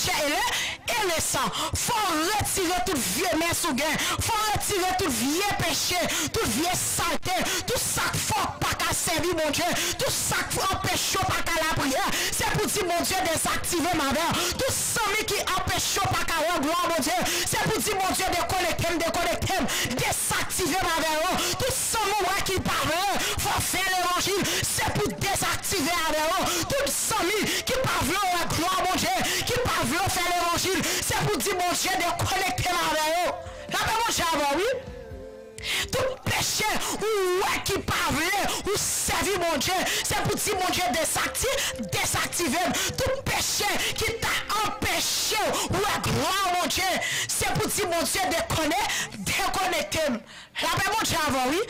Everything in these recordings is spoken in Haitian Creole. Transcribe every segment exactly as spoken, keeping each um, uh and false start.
chè e lè, e le san. Fò w retire tout vye mès ou gen. Fò w retire tout vye peche, tout vye salte, tout sa k fè w pa ka sèvi Bondye, tout sa k anpeche w pa ka lapriyè. Se pou di Bondye dezaktive m avè w. Tout sanmi ki anpeche w pa ka wè glwa Bondye, se pou di Bondye dekonekte m, dekonekte m, dezaktive m avè yo. Tout sanmi w wè ki pa vle fè levanjil, se pou dezaktive avè yo. Tout sanmi ki pa vle wè glwa Bondye, ki pa vle fè levanjil, se pou di Bondye dekonekte m avè yo. Lapè Bondye avè w, wi. Tout peche ou wè ki pa vle ou sèvi Bondye, se pou di Bondye dezakti, dezaktive m. Tout peche ki ta anpeche w wè glwa Bondye, se pou di Bondye dekone, dekonekte m. Lapè Bondye avè w, wi.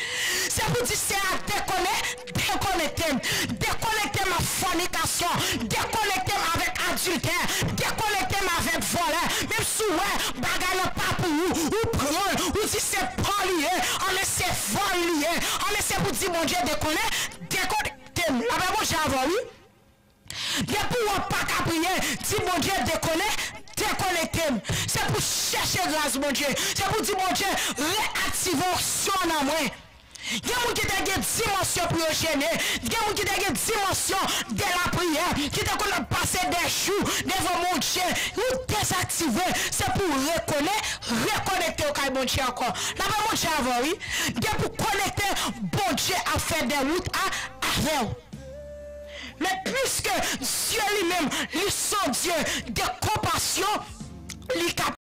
Se pou di se a dekone, dekonekte m. Dekonekte m ak fònikasyon. Dekonekte m avèk adiltè. Dekonekte m avèk vòlè. Menm si w wè bagay lan pa pou ou, ou pran l, ou di se pa w li ye, anben se vòl li ye, anben se pou di Bondye dekone, dekonekte m. Lapè Bondye avè w, wi. Depi w pa ka priye, di Bondye dekone, dekonekte m. Se pou chèche gras Bondye. Se pou di Bondye reaktive onksyon nan mwen. Gen moun ki te gen dimansyon pou yo jene. Gen moun ki te gen dimansyon de lapriyè, ki te konn ap pase de jou devan Bondye. Ou dezaktive, se pou w rekone, rekonekte w kay Bondye ankò. Lapè Bondye avè w, wi. Depi w konekte, Bondye ap fè de wout a, avè w. Men piske Dye li menm, li se yon Dye de konpasyon, li ka